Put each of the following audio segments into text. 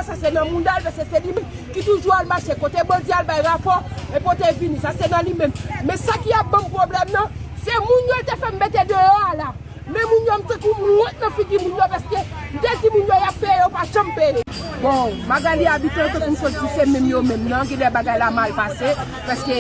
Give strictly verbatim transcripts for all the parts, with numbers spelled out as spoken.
Sa se nan mounda l, paske se li menm ki toujou al mache kote bandi al bay rapò e pote vini. Sa se nan li menm. Men sa ki ap ban m pwoblèm nan, se moun yo te fè m mete deyò a la. Men moun yo, m tankou m wont nan figi moun yo, paske m te di moun yo y ap peye, yo pa janm peye. Bon, Magalie Habitant, tankou m sot di, se menm yo menm nan, gen de bagay la mal pase, paske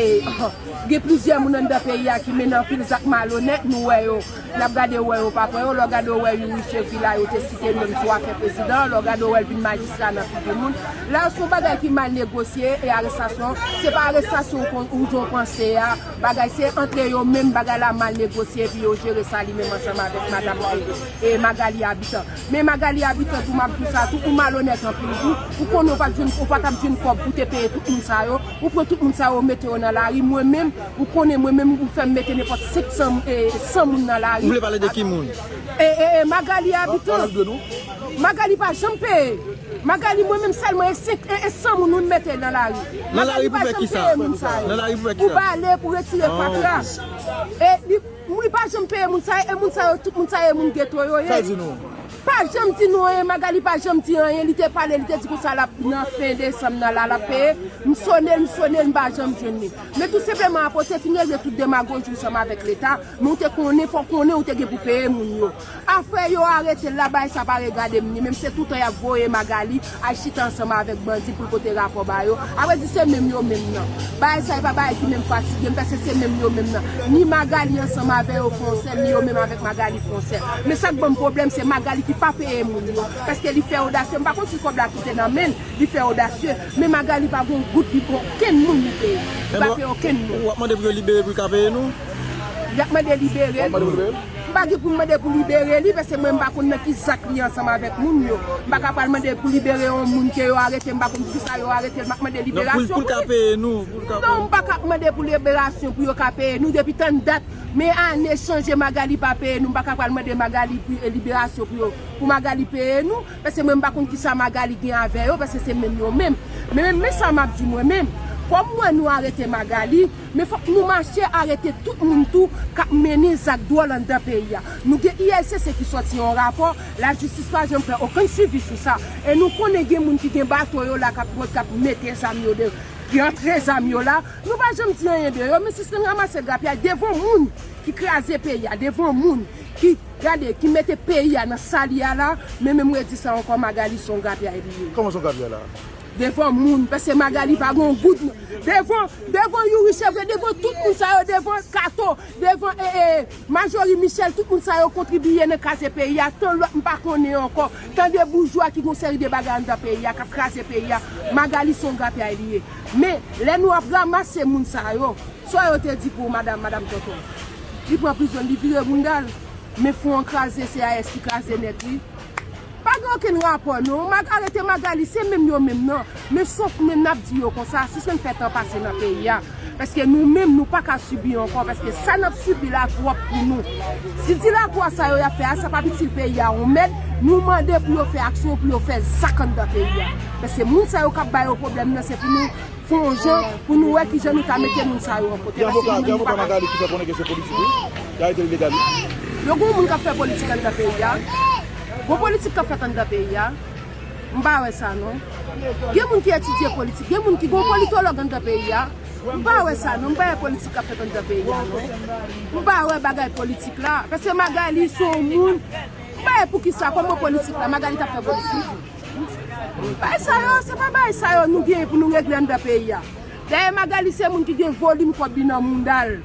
gen plizyè moun anndan peyi a ki mennen anpil zak malonèt, nou wè yo. N ap gade, w wè yo pa pran yo, lè w gade, w wè Youri Chevry la, yo te site l menm sou afè prezidan, lè w gade, w wè l vin majistra nan figi moun. La, se yon bagay ki mal negosye, e arestasyon, se pa arestasyon ou kon-, ou jan w panse a, bagay se antre yo menm, bagay la mal negosye, epi yo jere sa li menm ansanm avèk madanm, e, e Magalie Habitant. Men Magalie Habitant tou, m ap di w sa tou, ou malonèt anpil tou, ou konnen w pa t jwenn, ou pa t ap jwenn kòb pou te peye tout moun sa yo, ou pran tout moun sa yo, mete yo nan lari, mwen menm, ou konnen mwen menm, ou fè m mete nenpòt senk san, e, san moun nan lari. Ou vle pale de ki moun? E, e, e, Magalie Habitant. Magalie pa janm peye. Magalie, mwen menm sèlman, e senk, e, e san moun ou mete nan lari. Nan lari pou fè kisa? Nan lari pou fè kisa? Pou bale, pou retire fatra. E li, li pa janm peye moun sa yo, e moun sa yo, tout moun sa yo, e moun geto yo ye. Sa di nou? Pa janm di nou anyen, Magalie pa janm di anyen, li te pale, li te di konsa l ap nan fen desanm nan la, l ap peye. M sone l, m sone l, m pa janm jwenn li. Men tou senpleman, apre w te fin regle tout demagoji w ansanm avèk Leta, men w te konnen, fò w konnen ou te gen pou peye moun yo. Afè yo arete l la, bagay sa pa regade m ni, menm se toutan y ap voye Magalie al chita ansanm avèk bandi pou l pote rapò ba yo. Apre di se menm yo menm nan. Bagay sa e pa bagay ki menm fatige m, paske se menm yo menm nan. Ni Magalie ansanm avè yo fè yon sèl, ni yo menm avèk Magalie fè yon sèl. Men sa k ban m pwoblèm, se Magalie ki pa peye moun yo, paske li fè odasye, m pa konn si kòb la kite nan men l, li fè odasye, men Magalie pa gen yon goud li ba okenn moun li peye. Li pa peye okenn moun. W ap mande pou yo libere pou l ka peye nou? Y ap mande libere l. W ap mande pou libere l? M pa gen pou m mande pou libere li, paske mwen m pa konn nan ki zak li ansanm avèk moun yo. M pa ka pral mande pou libere yon moun ke yo arete, m pa konn poukisa yo arete l, m ap mande liberasyon pou li. Non, pou l ka peye nou, pou l ka peye nou. Non, m pa ka mande pou liberasyon pou yo ka peye nou depi tann dat. Men ane chanje, Magalie pa peye nou, m pa ka pral mande Magalie pou, e, liberasyon pou yo, pou Magalie peye nou, paske mwen m pa konn kisa Magalie gen avè yo, paske se menm yo menm. Men, men, men sa m ap di mwen menm, kòm mwen nou arete Magalie, men fòk nou mache arete tout moun tou k ap mennen zak dwòl anndan peyi a. Nou gen I L C C ki sòti yon rapò, lajistis pa janm fè okenn swivi sou sa. E nou konnen gen moun ki gen bato yo la k ap, k ap mete zam yo de, ki antre zam yo la. Nou pa janm di anyen de yo, men sispann ranmase grapyay devan moun ki kraze peyi a, devan moun ki, gade, ki mete peyi a nan sa li a la, men menm redi sa ankò, Magalie se yon grapyay li ye. Kòman se yon grapyay la? Devan moun, paske Magalie pa gen yon goud. Devan, devan Youri Chevry, devan tout moun sa yo, devan Kato, devan, e, e, Majorie Michel, tout moun sa yo kontribiye nan kraze peyi a, tan lòt m pa konnen ankò. Tan de boujwa ki gon seri de bagay anndan peyi a, k ap kraze peyi a, Magalie se yon grapyay li ye. Men, lè nou ap ranmase moun sa yo, sa yo te di pou madanm, madanm Tonton? Li pran prizon, li vire mounda l. Men fon an kraze, se A S ki kraze nèt, wi. Pa gen okenn rapò, non. Mag-, arete Magalie, se menm yo menm, non. Men sof men n ap di yo konsa, sispann fè tan pase nan peyi a. Paske nou menm, nou pa ka sibi ankò, paske sa n ap sibi la twòp pou nou. Si di lakwa sa yo y ap fè a, sa p ap itil peyi a yon mèd, nou mande pou yo fè aksyon, pou yo fè zak anndan peyi a. Paske moun sa yo k ap ba yo pwoblèm nan, se pou nou fè yon jan pou nou wè kijan nou ka mete moun sa yo an kote. Gen avoka, gen avoka Magalie ki fè konnen ke se politik, wi. Y arete l ilegal, wi. Yo gen moun k ap fè politik anndan peyi a. Gon politik k ap fèt anndan peyi a. M pa wè sa, non. Gen moun ki etidye politik, gen moun ki gon politològ anndan peyi a. M pa wè sa, non. M pa wè politik k ap fèt anndan peyi a, non. M pa wè bagay politik la. Paske Magalie se yon moun. M pa wè poukisa, kòman politik la, Magalie t ap fè politik. Bagay sa yo, se pa bagay sa yo nou gen pou nou regle anndan peyi a. Dayè, Magalie se moun ki gen volim kòb li nan mounda l.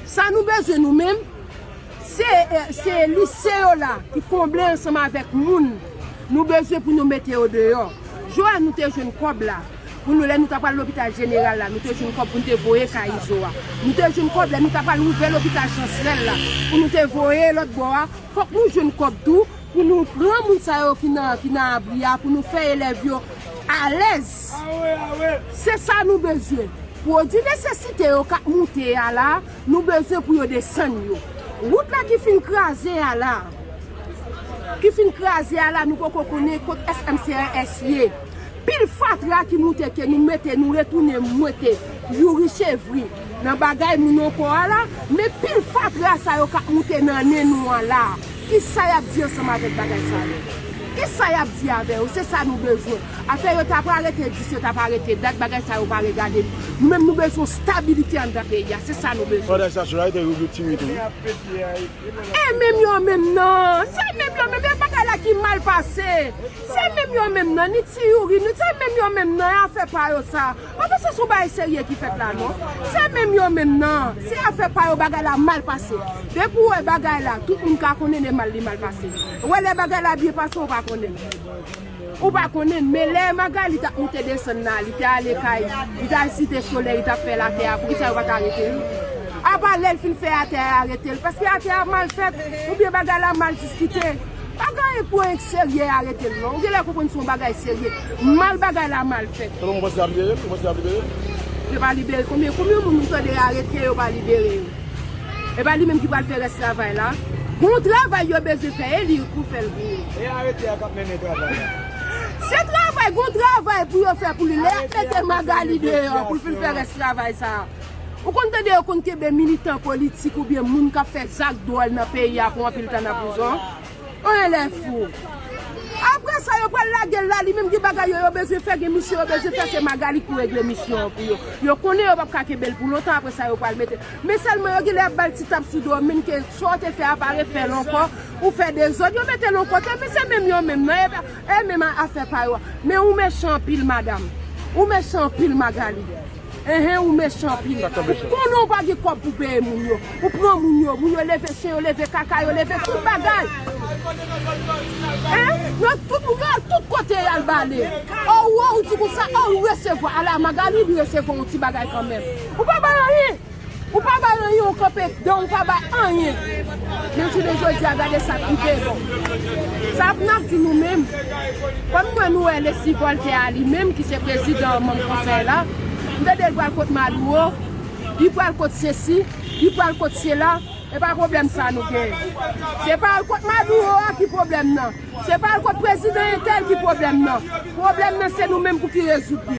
Sa nou bezwen nou menm, se, eh, se lise yo la ki konble ansanm avèk moun. Nou bezwen pou nou mete yo deyò. Jodi a nou te jwenn kòb la. Pou nou, lè nou t ap al lopital jeneral la, nou te jwenn kòb pou nou te voye Kayizo a. Nou te jwenn kòb lè nou t ap al ouvè lopital Chansrèl la, pou nou te voye lòt bò a. Fòk nou jwenn kòb tou pou nou pran moun sa yo ki nan, ki nan abri a, pou nou fè elèv yo alèz. Se sa nou bezwen. Pwodui nesesite yo k ap moute a la, nou bezwen pou yo desann yo. Wout la ki fin kraze a la, ki fin kraze a la, nou poko konnen kot S M C R S ye. Pil fatra ki moute ke nou mete, nou retounen mete Youri Chevry nan bagay moun ankò a la, men pil fatra sa yo k ap moute nan nen nou an la. Kisa y ap di ansanm avèk bagay sa yo? E sa y ap di avè yo, se sa nou bezwen. Afè yo ta pa rete dis, yo ta pa rete dat, bagay sa yo pa regade nou. Nou menm nou bezwen stabilite anndan peyi a, se sa nou bezwen. Pandan sa, sou la, te yon ti wi tou. E menm yo menm nan, se menm yo menm, e bagay la ki mal pase. Se menm yo menm nan, ni ti Youri, ni se menm yo menm nan, e afè pa yo sa. Mwen panse se yon bagay serye ki fèt la non. Se menm yo menm nan. Se afè pa yo bagay la mal pase. Depi w wè bagay la, tout moun ka konnen de mal li mal pase. Ou wè lè bagay la byen pase, ou pa konnen. Ou pa konnen, men lè Magalie t ap moute desann la, li te ale kay, li te al Site Solèy, li t ap fè latè a, poukisa yo pa t arete l? Apa lè l fin fè atè a, arete l, paske atè a mal fèt, oubyen bagay la mal diskite. Pa gen anyen pou anyen k serye arete l non. Ou genlè konprann se yon bagay serye. Mal bagay la mal fèt. Selon mwen, w panse y ap libere l? Ou panse y ap libere l? Yo pa libere. Konbyen, konbyen moun nou tande arete, yo pa libere yo? E pa li menm ki pral fè rès travay la. Gon travay yo bezwen fè, e li pou fè l pou yo. E arete a k ap mennen travay la. Se travay, gon travay pou yo fè pou li. Lè y ap mete Magalie deyò pou l fin fè rès travay sa a. Ou konn tande yo konn kenbe militan politik oubyen moun k ap fè zak dwòl nan peyi a pou anpil tan nan prizon? Anyen lè fou. Apre sa, yo pral lage l la, li menm gen bagay yo, yo bezwen fè, gen misyon yo bezwen fè, se Magalie ki pou regle misyon an pou yo. Yo konnen yo p ap ka kenbe l pou lontan, apre sa, yo pral mete l. Men sèlman, yo genlè ap ba l ti tap sou do, menm ke sa w te fè a pa refè l ankò, ou fè dezòd, yo mete l yon kote, men se menm yo menm nan, e, e menm afè pa yo a. Men ou mechan anpil, madanm. Ou mechan anpil, Magalie. Enhen, ou mechan anpil. Ou konnen ou pa gen kòb pou peye moun yo. Ou pran moun yo. Moun yo leve chen, yo leve kaka, yo leve tout bagay. Hein? Yo tout moun yo al tout kote y al bale. O, ou, ou di konsa, o, ou resevwa. Ala Magalie, li resevwa yon ti bagay kanmenm. Ou pa bay anyen. Ou pa bay anyen, ou kanpe dan, ou pa bay anyen. Men jounen jodi a, gade sa k rive, bon. Sa n ap di nou menm. Kòm mwen nou wè Leslie Voltaire a li menm ki se prezidan manm konsèy la, m tande l pral kot Maduro, li pral kot sesi, li pral kot sela, e pa pwoblèm sa nou genyen. Se pa al kot Maduro a ki pwoblèm nan. Se pa al kot prezidan entèl ki pwoblèm nan. Pwoblèm nan se nou menm pou ki rezoud li.